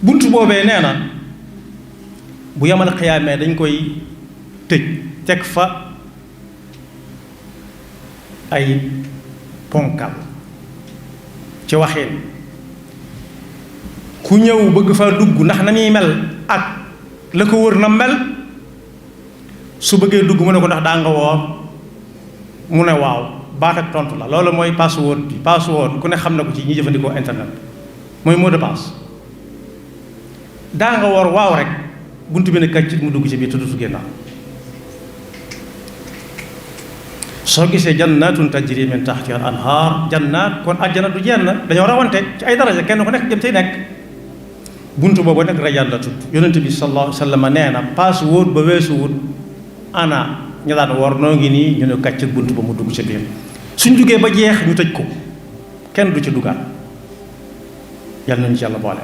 buntu boobee nee na bu yamal xiyaamee dañ koy tëj teg fa ay ponkal ci waxeen ku ñëw bëgg fa dugg ndax na muy mel ak la ko wër na mel su bëggee dugg mu ne ko ndax daa nga woor mu ne waaw baat ak tontu la loolu mooy password bi password ku ne xam na ko ci ñi jëfandikoo internet mooy mot de passe daa nga woor waaw rek bunt bi ne kàccit mu dugg ci biir tuddutu génnaaw soo gisee jannatun tajri min tahtiha al anhar jannaat kon àjjana du jenn dañoo rawante ci ay daraja kenn ku nekk jëm tey nekk bunt boobu nag rayaan la tudd yonent bi sallallahu alayhi wa sallam nee na password ba weesuwut ana ñu daan woor noo ngi nii ñu ne kàccit bunt ba mu dugg ci biir suñ duggee ba jeex ñu tëj ko kenn du ci duggaat yàlla nañu ci yàlla boole